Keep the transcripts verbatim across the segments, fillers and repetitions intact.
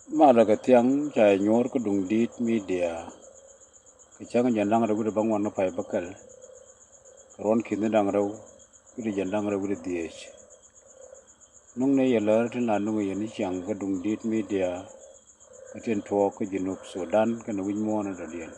Malɛ kɛ thiaŋ ca nyuɔr kä Duŋdi̱t Media kɛ cäŋ jiɛn da̱ŋ rɛw wi̱cdɛ bäŋuan kä pay bäkɛl kɛ ruɔ̱n ki̱ni da̱ŋ rɛw wi̱cdɛ jiɛn da̱ŋ rɛw wi̱cdɛ dhieec. Nuŋ ni yɛ lär tin la nuŋ yɛ ni ciaŋ kä Duŋdi̱t Media kä tin tuɔɔk kä Junub Sudan kɛnɛ wi̱c muɔ̱ɔ̱n in dɔ̱diɛn.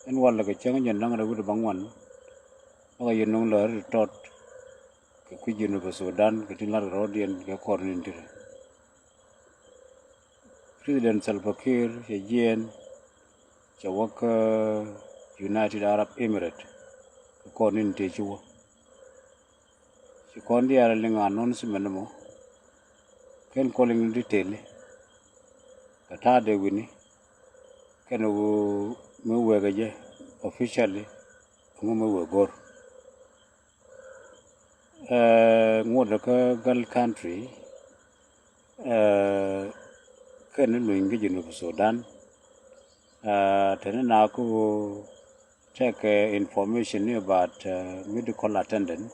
Ɛn walɛ kɛ cäŋ jiɛn da̱ŋ rɛw wi̱cdɛ bäŋuan bakɛ yɛ nuŋ lär ti tɔt kɛ kui̱ Junub Sudan kɛ tin la̱r kɛ rɔ̱diɛn kɛ kɔr ni̱n tirɛ. President Salva Kiir cɛ jiɛɛn cɛ wä kä United Arab Emirates kɛ kɔr ni̱n tëë ci wä. Ci kɔn diaal liŋ announcement mɔ kɛn kɔliŋ ni detail kɛ ta̱a̱ dee wi̱ni kɛn ɣöö mi wekɛ jɛ officially ɛŋu mi wek go̱r. Ŋuɔ̱t kä Gulf country kɛn ni luny kä Junub Sudan. Teni na ku tɛk information ni about medical attendant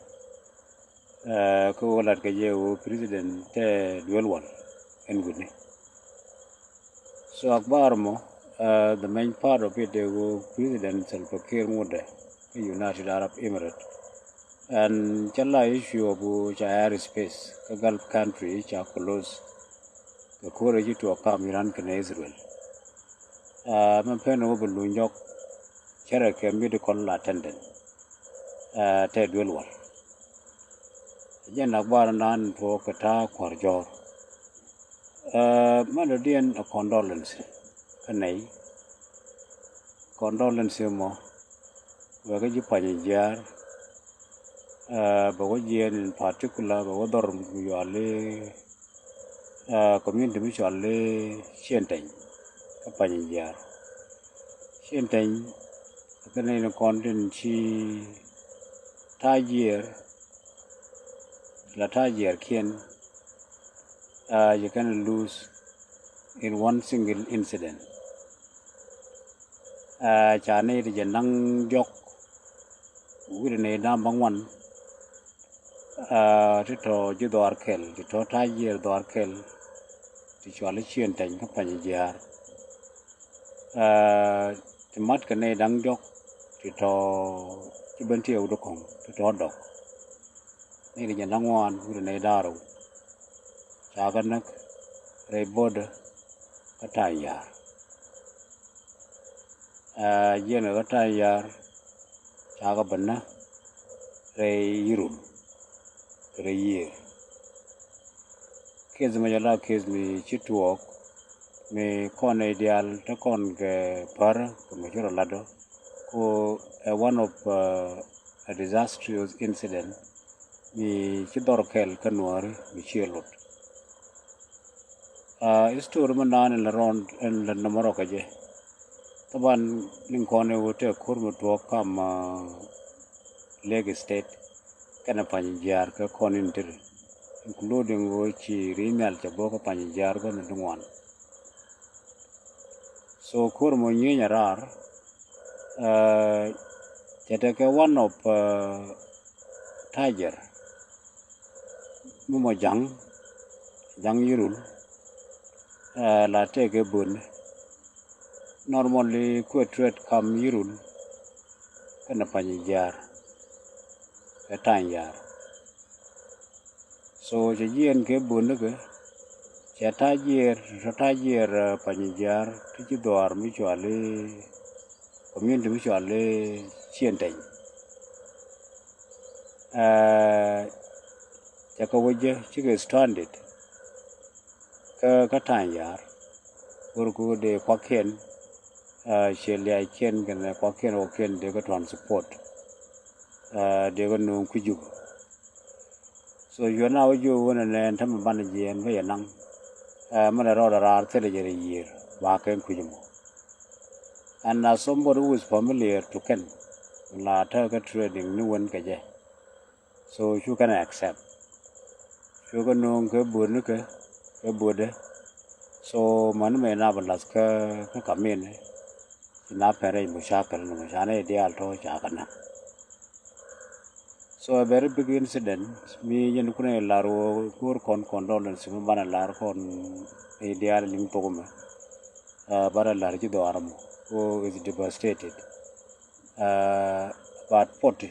kä wä lat kɛ jɛ wä president tɛ duel wal ɛn wuni. So akbar mɔ, the main part of it ɛ wä president Salva Kiir ŋudɛ kä United Arab Emirates. And ca la issue of ca air space kä Gulf country ca close kɛ ko̱r ɛ ci tuɔɔk kam Iran kɛnɛ Israel. Mɛ pen wä bi luny jɔk cɛrɛ kɛ medical attendant tɛ duel wal. Jɛn akbar nan tuɔɔk kɛ ta̱a̱ kua̱r jɔɔr. Mɛ dɔ̱diɛn a condolence kä nɛy. Condolence mɔ wek kä ji̱ pany jiaar. Bɛ wä jiɛɛn in particular bɛ wä dhɔr mi yuali community mi cɔal i̱ Ciɛntɛny kä pany jiaar. Ciɛntɛny kä nɛy ni kɔn tin ci ta̱a̱ jiɛɛr la ta̱a̱ jiɛɛrkiɛn. You can lose in one single incident. Ca nɛy ti jɛ naŋ diɔk wi̱cdɛ nɛy da̱a̱m bäŋuan. Ti tɔ̱ ji̱ dhɔaar kɛl ti tɔ̱ ta̱a̱ jiɛɛr dhɔaar kɛl ti cual i̱ Ciɛntɛny kä pany jiaar. Ti mat kɛ nɛy da̱ŋ diɔk ti tɔ̱ ci ben ti ɛ wut kɔ̱ŋ ti tɔ̱ dɔk. Nɛy ti jɛ naŋ ŋuan wi̱cdɛ nɛy da̱a̱r rɛw. Ca kɛ näk rɛy bo̱dä kä Ta̱a̱ Yaar. Jiɛn kɛ kä Ta̱a̱ Yaar ca kɛ bä näk rɛy Yirul kɛ rɛy Yiëër. Case mɛ jɛ la case mi ci tuɔɔk mi kɔn nɛy diaal te kɔn kɛ pär kɛ mi ci rɔ latdɔ. Ko ɛ one of a disastrous incident mi ci dhɔr kɛl kä Nuääri mi ci ɛ lot. History mi naan in la rɔn in la nɔmɔ rɔ kɛ jɛ. Thaban liŋ kɔn i̱ wä tɛ ko̱r mi tuɔɔk kam Lake State kɛnɛ pany jiaar kɛ kɔn in tiri, including wä ci ri nhial cɛ bok kä pany jiaar gua̱n in ti ŋuan. So ko̱r mɔ nyieny a raar cɛ tekɛ one of tajer mi mɔ ja̱ŋ ja̱ŋ Yirul. La tekɛ bön normally kuɛ trade kam Yirul kɛnɛ pany jiaar kɛ Ta̱a̱ Yaar. So cɛ jiɛɛn kɛ bönikɛ cɛ ta̱a̱ jiɛɛr tɔ̱ ta̱a̱ jiɛɛr pany jiaar ti ci dhɔaar mi cual i̱ community mi cual i̱ Ciɛntɛny. Cɛ kɛ wä jɛ cikɛ stranded kä kä Ta̱a̱ Yaar. Go̱r ku dee kuakiɛn ciɛ lia̱a̱ciɛn kɛnɛ kuakiɛn wɔkiɛn dee kɛ transport dee kɛ nuŋ kui̱ Jubɛ. So yuɔ̱n a wä jiök wänɛ nɛ ɛn tämɛ banɛ jiɛɛn bä yɛ naŋ. Mɛnɛ rɔɔdɛ raar thilɛ jɛ rɛ yiër ba kɛn kui̱c mɔ. And as somebody who is familiar to kɛn la tɛk kä trading ni wän kɛ jɛ. So cu kɛn accept. Cu kɛ no̱o̱ŋ kɛ buɔ̱t ni kɛ kɛ buɔ̱tdɛ. So mäni mɛ na bɛ lath kä kä kamin. Ci na pɛn rɛy mucakɛl ni mucanɛ diaal tɔ̱ ca kɛ näk. So a very big incident mi yɛn kunɛ lar wä go̱o̱r kɔn condolence mi banɛ lar kɔn I̱ diaal liŋ thok mɛ, ɛ, bä rɛ la̱r ji̱ dhɔaar mɔ ko is devastated. Ɛ, about forty,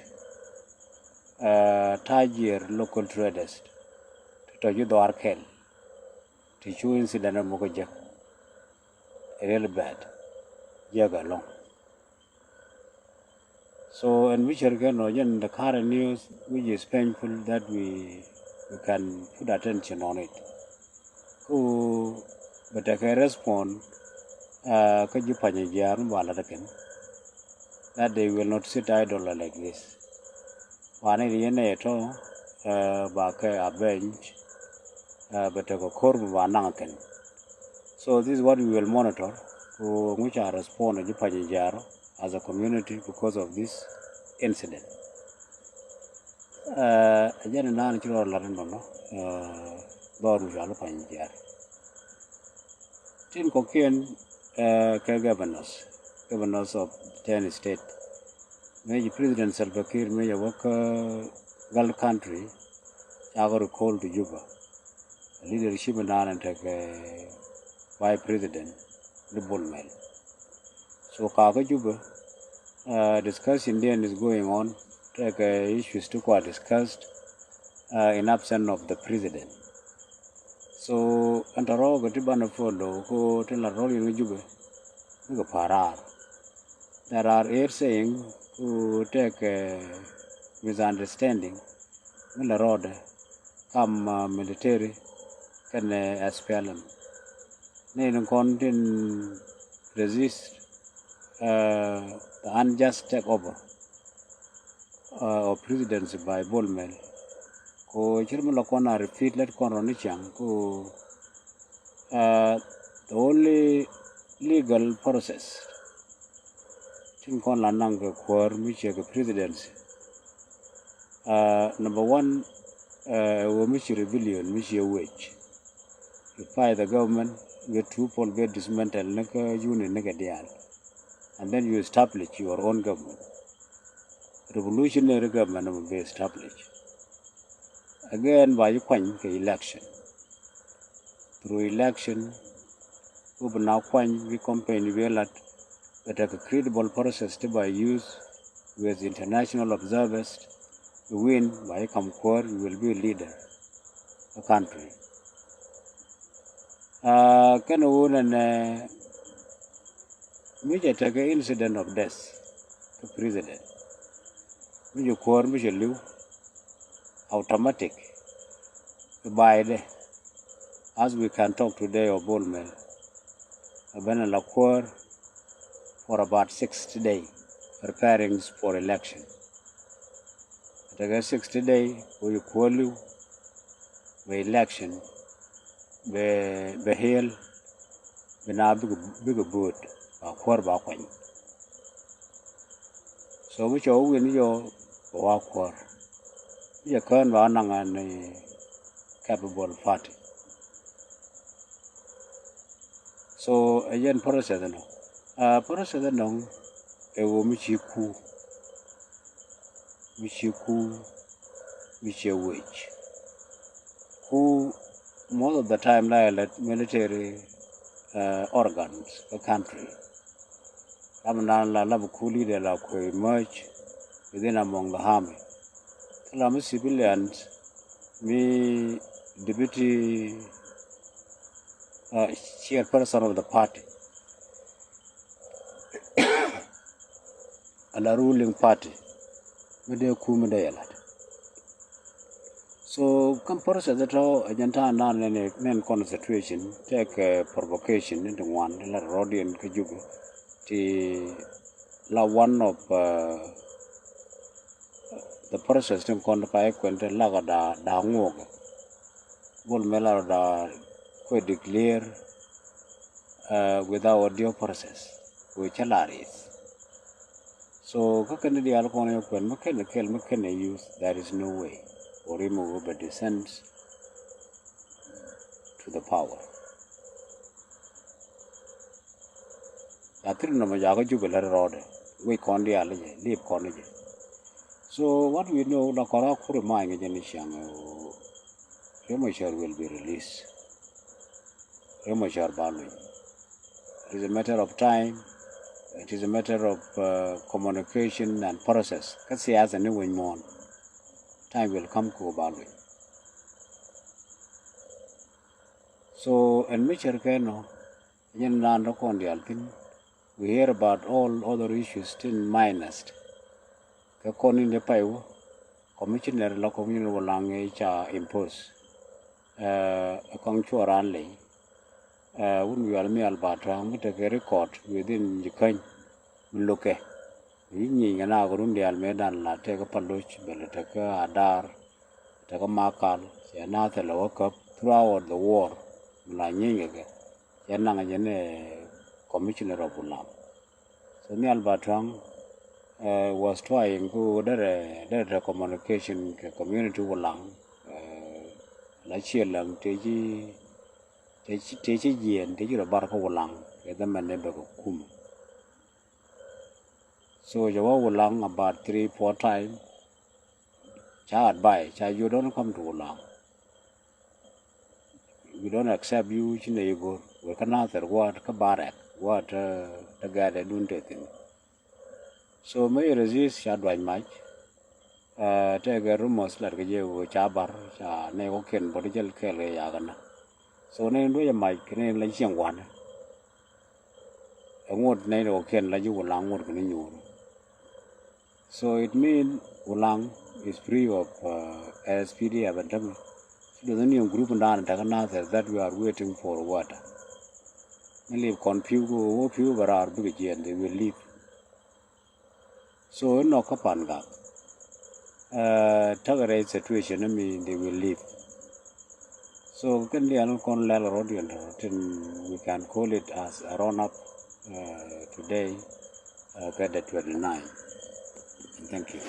ɛ, ta̱a̱ jiɛɛr local traders ti tɔ̱ ji̱ dhɔaar kɛl ti cu incident mɔ kä jek. Really bad. Jek along. So, ɛn mi cär kɛn rɔ jɛn the current news which is painful that we, we can put attention on it. Ku bɛ tekɛ respond, ɛ, kä ji̱ pany jiaar mi ba lat kɛn that they will not sit idle like this. Wanɛ ri yɛn ɛ tɔ, ɛ, ba kɛ avenge, ɛ, bɛ tekɛ ko̱r mi ba naŋ kɛn. So this is what we will monitor. Ku ŋu ca respond ji̱ pany jiaar as a community because of this incident. Ɛ, ɛ jɛn inan ci rɔ lat in dɔnɔ, ɛ, dhɔr mi cual pany jiaar. Tin kɔkiɛn, ɛ, kɛ governors, governors of ten state. Mëë ci President Salva Kiir mëë cɛ wä kä Gulf country, cakɔ recall to Juba. Leadership inan in tekɛ Vice President ni Bol Mel. So kakä Juba, ɛ, discussion diɛn is going on, tekɛ issues ti kua discussed, ɛ, in absence of the president. So ɛn tɔ̱ rɔɔkɛ ti banɛ follow ko ti la rɔɔl yɛn kä Jubɛ. Bikɛ pa̱a̱r raar. There are hearsaying ku tekɛ, ɛ, misunderstanding mi la rɔɔdɛ kam, ɛ, military kɛnɛ, ɛ, S P L M. Ni ni kɔn tin resist, ɛ, the unjust takeover, ɛ, of presidency by Bol Mel. Ko cir mi la kɔn a repeat lät kɔn rɔ ni ciaŋ ko, ɛ, the only legal process tin kɔn la naŋ kɛ kuäär mi ciɛ kɛ presidency. Ɛ, number one, ɛ, wä mi ci rebellion mi ciɛ wec. You fight the government, get two pol, get dismantle ni kä unit ni kɛ diaal. And then you establish your own government. Revolutionary government will be established. Again, ba yi kuany kɛ election. Through election, wä bi na kuany bi campaign bi lat, bɛ tekɛ credible process ti ba use with international observers. Bi win ba yi kam kuäär, you will be a leader a country. Aa, kɛn wun ɛn, ɛ, mi cɛ tekɛ incident of death kä president. Mi cɛ kuäär mi cɛ li̱w automatic. Baydɛ, as we can talk today, ɔ Bol Mel ɛ ben a la kuäär for about sixty day preparing for election. Tekɛ sixty day wä yi kuäär li̱w bɛ election bɛ, bɛ held, bɛ na bikɛ, bikɛ vote ba kuäär ba kuany. So mi cɛ wä win yɔ bɛ wa kuäär. Mi cɛ kään ba naŋ an capable party. So ɛ jɛn process ɛnɔ. Aa, process ɛnɔ ɛ wä mi ci ku, mi ci ku, mi ci wec. Ku most of the time la yɛ lät military, ɛ, organs kä country. Ram nan la lap ku leader la ku emerge within among the army. Thilɛ mi civilians mi deputy, uh, chairperson of the party ala ruling party mi dee ku mi dee yɛ lat. So kam process tɔ a jɛn ta̱a̱ nan nɛn, nɛn kɔn situation tekɛ, uh, provocation ni ti ŋuan ti la rɔɔdiɛn kä Jubɛ ti la one of, uh, the process tin kɔn ti pay kuɛn ti lakɔ da̱a̱, da̱a̱ ŋuɔkɛ. Bol Mel la rɔ da̱a̱ kuɛ declare, uh, without due process. Wee cä la rieth. So kä kɛn diaal kɔn yɛ kuɛn mi kɛn kɛl mi kɛn use, there is no way for him who be descends to the power. Lakin nɔmɔ jakä Jubɛ lät rɔɔdɛ, wec kɔn diaal jɛ, lip kɔn jɛ. So what we know, la kɔrä kur ma ŋi̱ jɛ ni ciaŋ, uh, Riek Machar will be released. Riek Machar ba luny. It is a matter of time. It is a matter of uh, communication and process. Kä siasa ni winy muɔn. Time will come ku ba luny. So ɛn mi cär kɛ nɔ, nyin naan rɔ kɔn dial thin. We hear about all other issues tin minus. Kɛ kɔn in de pay wä, commissioner la commissioner wä laŋ ca impose. Ɛ kɔŋ cuɔ raan ley. Ɛ wun wial mial ba tɔ̱a̱ŋ mi tekɛ record within jikäny mi lukɛ. Yi nyieny kɛ na kɛ run dial mëë dan la tekɛ paloc bɛ lɛ tekɛ adar, tekɛ makal, cɛ na thilɛ wä käp throughout the war. Mi la nyieny kɛ kɛ cɛ naŋ jɛ ni commissioner of Ulam. So nhial ba tuaŋ was trying ku derɛ derɛ te communication kɛ community Ulam. La ciɛ läŋ te ci te ci jiɛn te ci rɔ bar kä Ulam kɛ dhɛ mɛn ni bɛ kɛ kum. So jɛ wä Ulam about three four time. Ca advice ca you don't come to Ulam. We don't accept you ci nɛ yi go̱r wek kä Nathir gua̱a̱t kä Barɛk gua̱a̱t te gɛɛt ɛ dun te thin. So mi resist ca duany mac. Tɛkɛ rumors lat kɛ jɛ wee ca bar ca nɛ kɔkiɛn bɔt jɛl kɛɛl kɛ yakä na. So nɛ in duecɛ mac kɛ nɛ in la cieŋ gua̱nɛ. Ɛ ŋot nɛ in kɔkiɛn la ji̱ Ulam ŋot kɛ ni nyuur. So it mean Ulam is free of uh, S P D F and Tami. Ci duɔth ni group dan tekɛ Nathir that we are waiting for water. Ni lip kɔn piu ko wo piu bɛ raar bikɛ jiɛn they will leave. So in nɔ kä pan gak. Uh, tekɛ rɛy situation mi they will leave. So kɛn diɛn kɔn lɛl rɔ̱diɛn tɔ tin we can call it as a round up uh, today uh, kɛ the twenty nine. Thank you.